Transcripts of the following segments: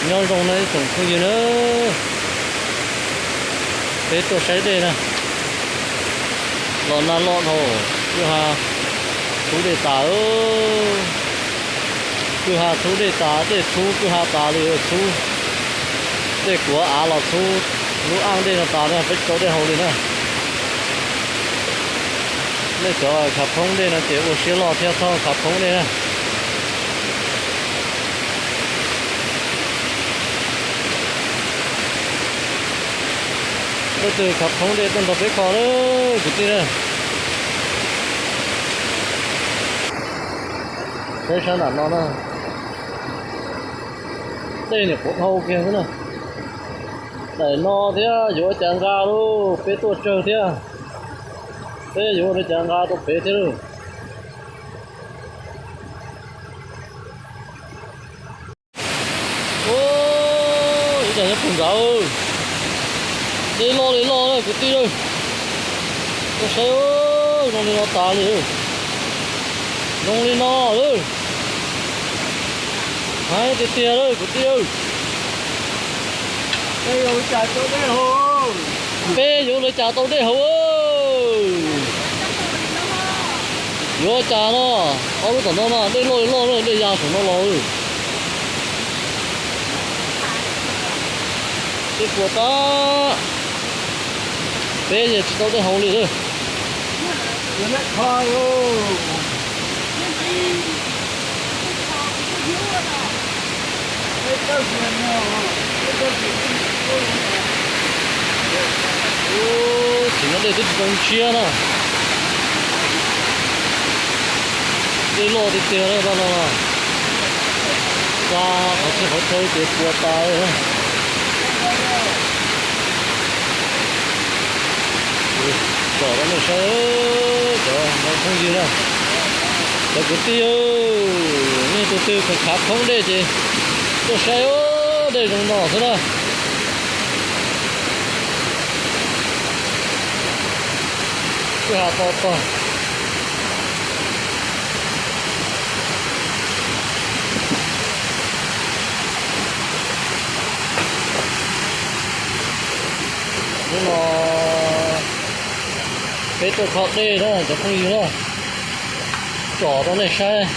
Nyob zoo na ib tsoom phooj ywg na, peb tuaj saib dej na, los nag loj dhau, kwj ha txhub dej tas, kwj ha txhub dej tas, dej txhub kwj ha tas li txhub, dej kuav av los txhub lub aj dej no tas na, peb tsis tau dej haus li na. Nej cov khav phoob dej no ces ua siab loj thiab txhob khav phoob dej na. Leej twg khav phoob dej tuaj nrog peb kho na kwv tij na. Saib sab nram no na, dej niam qhuav dhau kiag xwb na. Daim no thiab yuav ua cas nqa lauj, peb tuaj tsawg thiab, peb yuav ua li cas nqa tau pem thiab lauj. Ib daim nyob puag nrad, dej loj li loj na kwv tij, tuaj saib, zoo li no tas li, zoo li no lawm. Hais tiag tiag lawm kwv tij, peb yuav ua cas tau dej haus. Yuav ua cas no, ob lub tom no mas dej loj li loj na, dej ya saum no los. Dej puas tas, peb yeej tsis tau dej haus li. Tsis no dej twb tsis tau ntshiab na. Dej loj tiag tiag na, no xa qhov txhia qhov chaw ces puas tas li. Tsom rau nej saib, cov phooj ywg na, cov kwv tij, nej tus twg khav khav phoob dej ces tuaj saib, dej zoo no xwb na. Kwj ha to tog. Hnub no peb tuaj kho dej na cov phooj ywg na, tsom rau nej saib.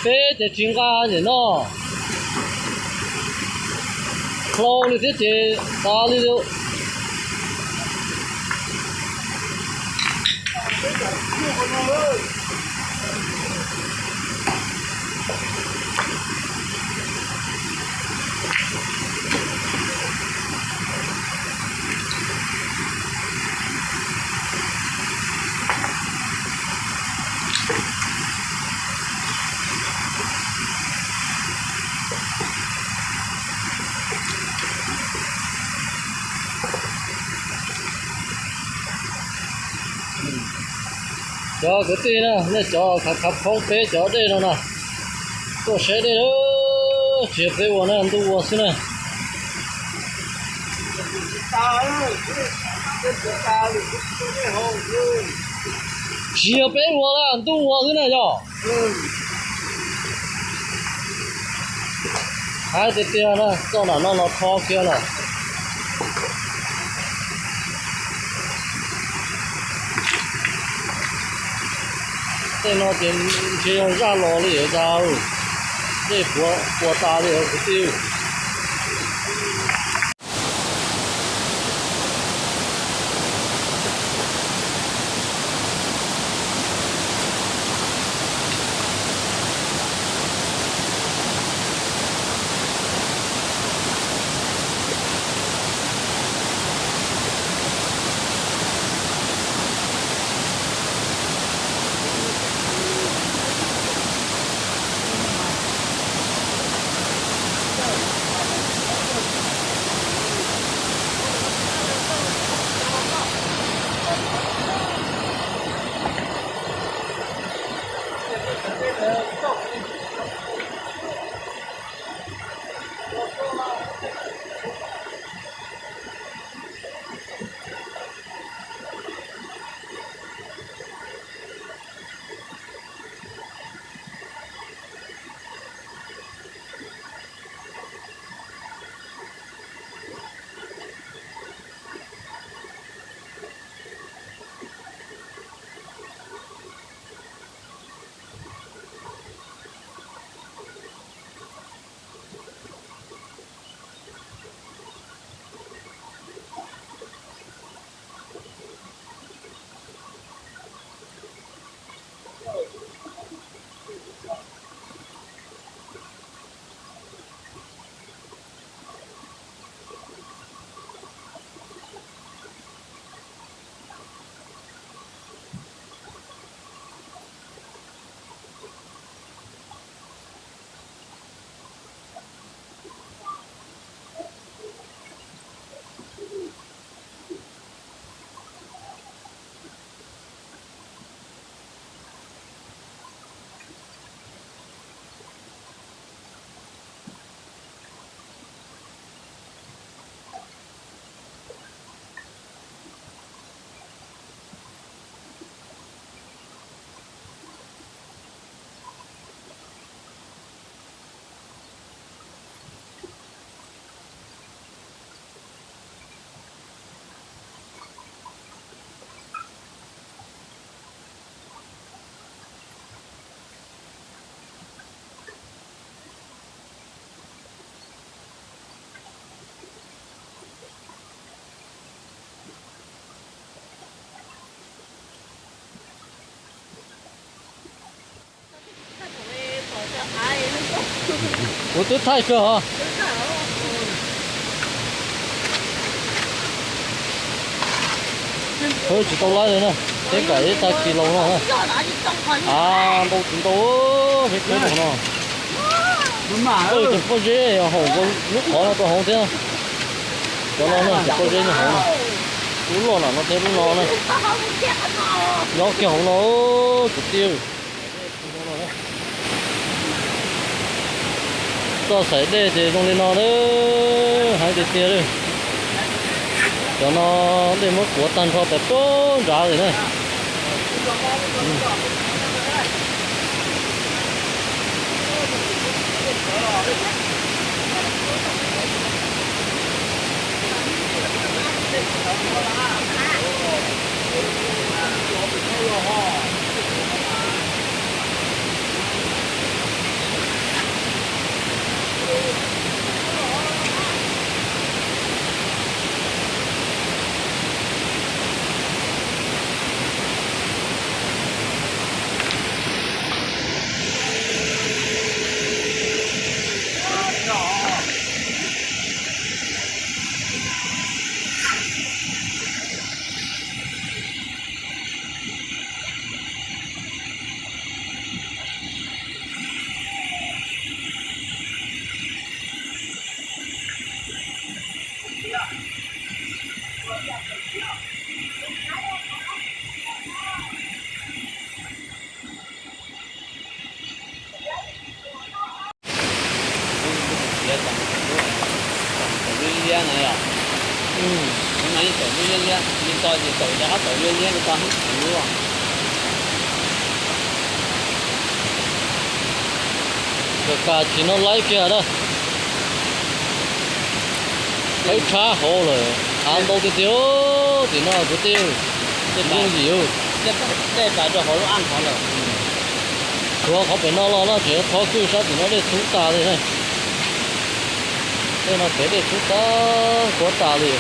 Peb ces tsis nqa nim no, hlau li thiab ces tas li. Cov kwv tij na, nej cov khav khav phoob peb cov dej no na, tuaj saib dej, tsis yog peb ua na, ntuj ua xwb na. Tsis yog peb ua na, ntuj ua xwb na yog. Hais tiag tiag na, txoj nram no los kho kiag lawm. Tej no ces ntshe yog zaj los li yuav tas, dej puas tas li kwv tij. Kuv twb thaij kawg hos. Tsis tau laib li na. Teb kam ib tag kis laus no na. A, ntau tsis ntau, peb kawg no. Tsis pob zeb haum lub qhov no rau hauv thiab. Cov no na, tsis pob zeb nyob hauv no. Lub loj lam no thiab lub no na. Nyob kiag hauv no, kwv tij. Txoj xaim dej ces zoo li no na, heev tiag tiag li. Cov no dej muab kuav tag nrho pem pem nrad li na. Kawm kas tsis no laib kiag na. Qhib tshab hauv lawm, av ntau tiag tiag tim no kwv tij. Yooj yim. Tuav qhov pem no los no tseem thov kwj sab tim no dej txhub tas li na. Tej no pem dej txhub tas, kuav tas li.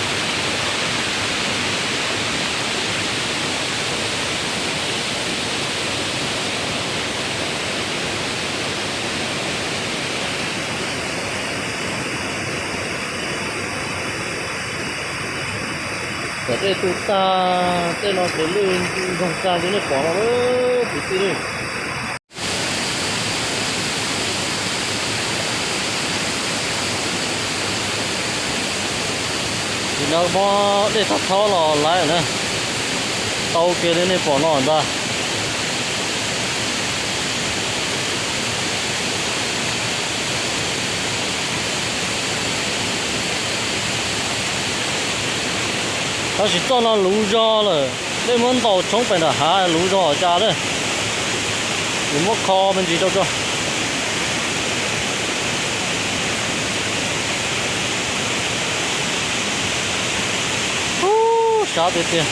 Kom dej tu tag, tej no ces lwj ntsoog tag li nej pom no, kwv tij. Tim no muab dej tag thaub los laiv na, tau kiag li nej pom no ntag. Tab sis txoj no luv zog lawm, dej muab ntaus tshoob pem nram hav luv zog cas lawm. Nws muab kho me ntsis rau tso. Ub, sab tiag tiag.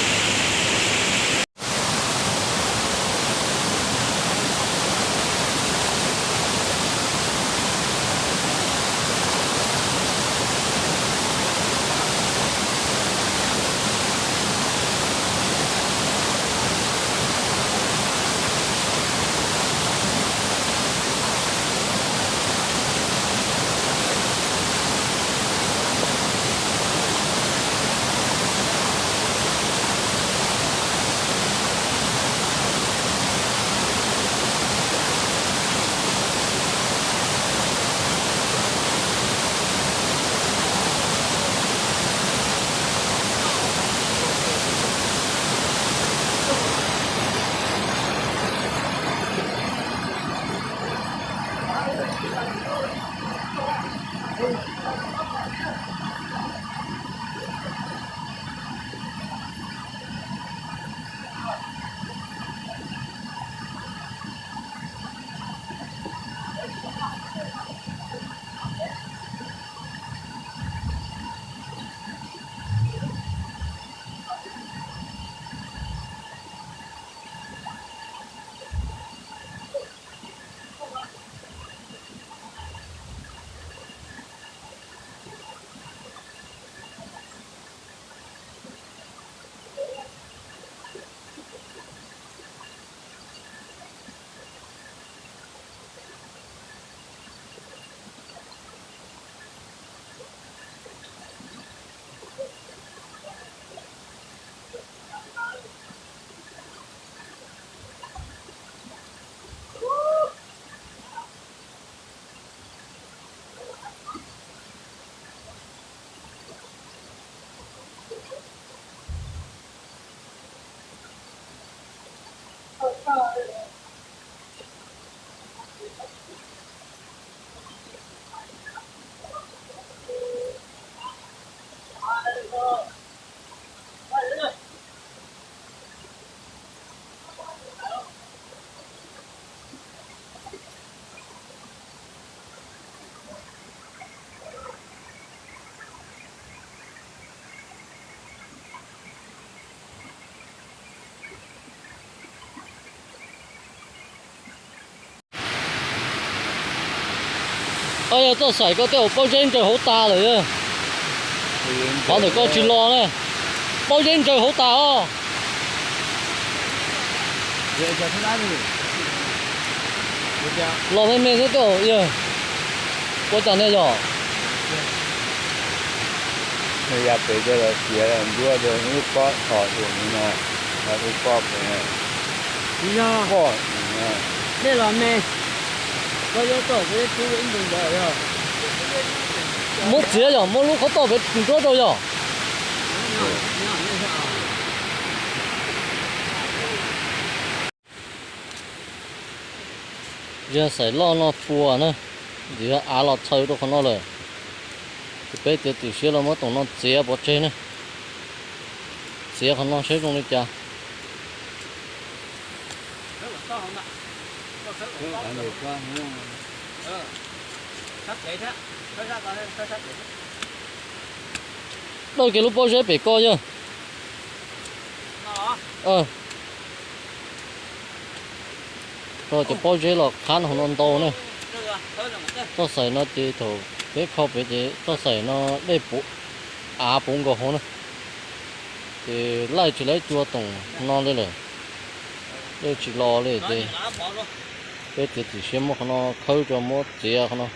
Yog txoj xaim koj tej zaum pob zeb ntsaws hauv tas lawm. Qhov ntawm koj tsis los na, pob zeb ntsaws hauv tas os. Los me me xwb tej zaum ua cas ne yog? Nws ya pem coj los txiav los ncuab rau wb pob txhos ua no, wb pob pem. Poj dej los me, koj yuav tau kuv ib tub ib ntus ntawd yog. Muab txiav yog muab lub qhov toj pem nruab rau yog. Yog xaim loj no pua na, yog av los txhaws rau qhov no lawm. Ces peb txiav txim siab los muab toom no txiav pov tseg na. Txiav qhov no seb zoo li cas. Dawj kiag lub pob zeb pem koj yog. Rau cov pob zeb los qhab hauv no ntau na. Txoj xaim no ces thaum peb kho pem ces txoj xaim no dej puv, av puv nkaus hauv na. Ces laij tsis laib cua toom no li lawm, dej tsis los li ces peb txiav txim siab muab qhov no khawb rau muab txiav qhov no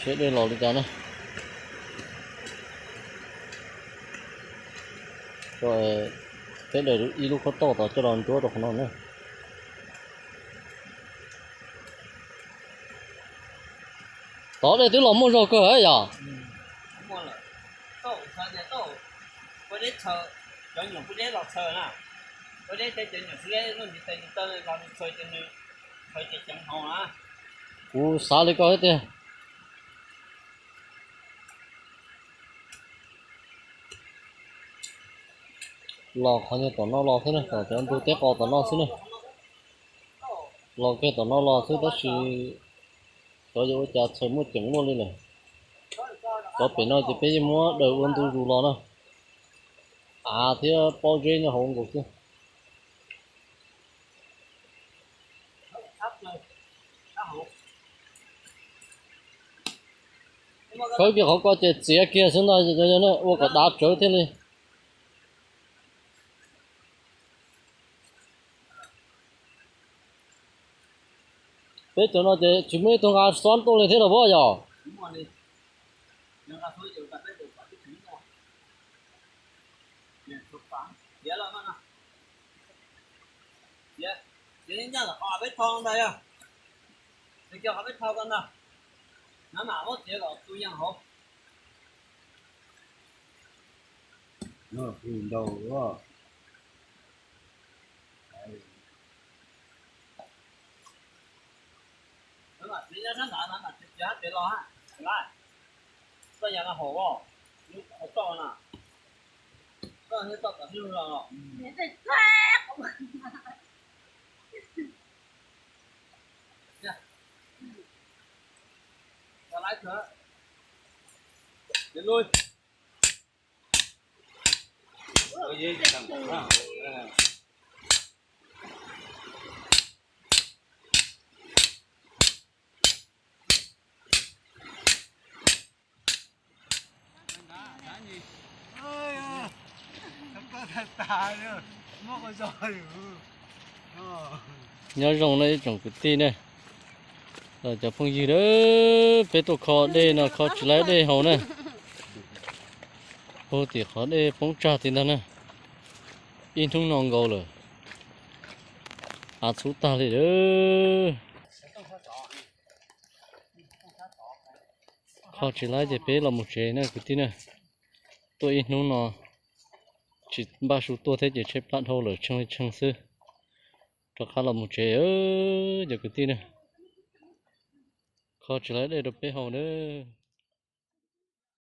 seb dej los li cas na. Peb daws ib lub qhov toj tom coj los nruab rau qhov no na. Tod dej twb los muaj zog kawg yom. Kuv xav li koj thiab tiag. Los qhov nyuag tom no los xwb na, tom cov ntug teb qos tom no xwb na. Los kiag tom no los xwb tab sis cov yuav ua cas txhaws muaj ceem luaj li lawm. Cov pem no ces peb yeej muab daws ua ntu zus los na. Av thiab pob zeb nyob hauv nkaus xwb. Khawb kiag qhov ko ces txiav kiag xwb ntag, ua kom dav tsawv thiaj li. Peb cov no ces tsis muaj ib tug nqa xob tuaj li thiab los puas yog? Nyob zoo na ib tsoom kwv tij na, los cov phooj ywg na, peb tuaj kho dej no kho tsis laib dej haus na. Puag tim qhov dej poob tsag tid ntag na. Ib hnub no nkaus lawm, av txhub tag li lawm. Kho tsis laib ces peb los mus tsev na kwv tij na. Tuaj ib hnub no tsis npaj su tuaj thiab ces tshaib plab dhau lawm, tsheej li tsheej xwb. Rov qab los mus tsev cov kwv tij na. Kho tsis laib dej rau peb haus na.